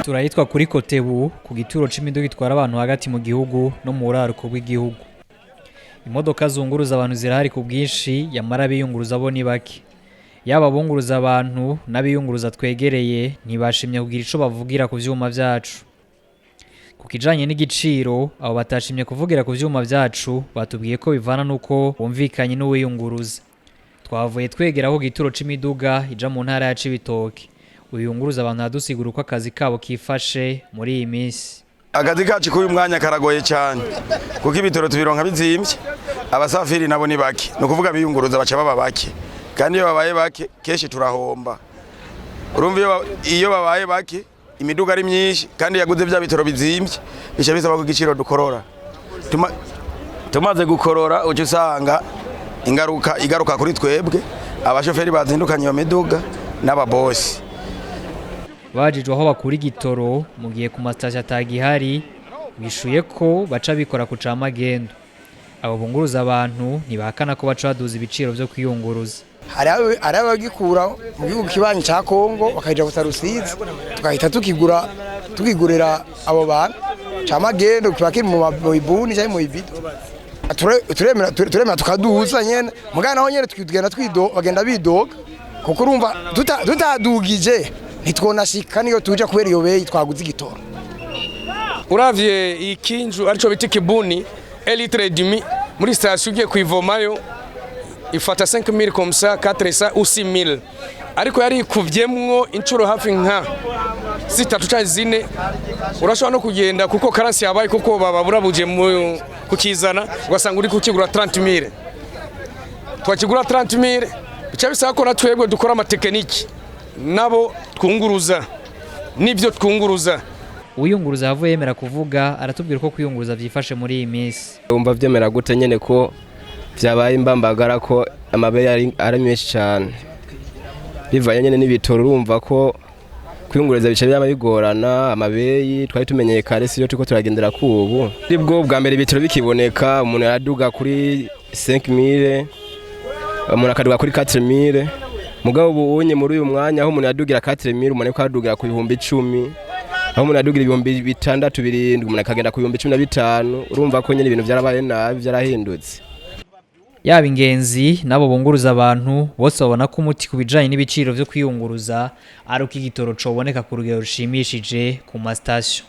Turahitwa kuri Kotebu, ku gituro c'imiduga itwara abantu hagati mu gihugu no mu buraruko bw'igihugu. Imodoka zunguruza abantu zirahari ku bwinshi, yamara abiyunguruza bo ni bake. Yaba abunguruza abantu n'abiyunguruza twegereye ntibashimye kugira ico bavugira ku vyuma vyacu. Ku kijanye n'igiciro, abo batashimye kuvugira ku vyuma vyacu batubwiye ko bivana n'uko bumvikanye n'uwiyunguruza. Twavuye twegera aho gituro c'imiduga ija mu ntara ya Cibitoke. Uyunguruza abantu aradusigura uko akazi kabo kifashe muri iyi minsi. Akazi kacu k'uyu mwanya karagoye cyane, kuko ibitoro tubironka bizimvye, abasafiri nabo ni bake, ni ukuvuga biyunguruza baca baba bake, kandi iyo babaye bake kenshi turahomba. Urumva iyo babaye bake, imiduga ari myinshi kandi yaguze bya bitoro bizimvye, bica bisaba ko igiciro dukorora. Tumaze gukorora, uca usanga ingaruka igaruka kuri twebwe abashoferi bazindukanye iyo miduga n'ababosi. Bajijwe aho bakura igitoro mu gihe ku masitasiyo atagihari, bishuye ko baca bikora ku camagendo. Abo bunguruza abantu ntibahakana ko baca baduza ibiciro vyo kwiyunguruza. Hari abagikura mu gihugu kibanyi ca Kongo bakayija gusa Rusizi, tugahita tukigura, tukigurira abo bantu camagendo, kiba kiri mu bibuni canke mu bibido. Turemera tukaduza nyene, mugana naho nyene tugenda twido, bagenda bidoga, kuko urumva tutadugije ntitwonashika niyo tuja kubera iyo beyi twaguze igitoro. Uravye ikinju arico bita ikibuni, un litre et demi, muri station ugiye kuivomayo ifata 5000 comme ça, 400 ou 6000, ariko yari ikuvyemwo inshuro hafi nka zitatu canke zine. Urashobora no kugenda kuko carence yabaye, kuko baba burabuje mu kukizana, ugasanga uri kukigura 30000. Twakigura 30000, bica bisaba ko na twebwe dukora ama techniques nabo twunguruza nibyo twunguruza. Uyunguruza yavuye yemera kuvuga, aratubwira uko kwiyunguruza vyifashe muri iyi minsi. Wumva vyemera gute nyene ko vyabaye imbambagara, ko amabeyi ari menshi cyane bivanye nyene n'ibitoro? Urumva ko kwiyunguriza bice byaba bigorana. Amabeyi twari tumenyeye kare siyo turiko turagendera kubu. Bwo bwa mbere ibitoro bikiboneka, umuntu yaraduga kuri 5000, umuntu akaduga kuri 4000. Mugabo ubu unye muri uyu mwanya, aho umuntu yadugira 4000, umuntu ariko adugira ku 10,000. Aho umuntu yadugira 6000, 7000, umuntu akagenda ku 15,000. Urumva ko nyene ibintu vyarabaye nabi, vyarahindutse. Yaba ingenzi n'abo bunguruza abantu, bose babona ko umuti ku bijanye n'ibiciro vyo kwiyunguruza ari uko igitoro coboneka ku rugero rushimishije ku masitasiyo.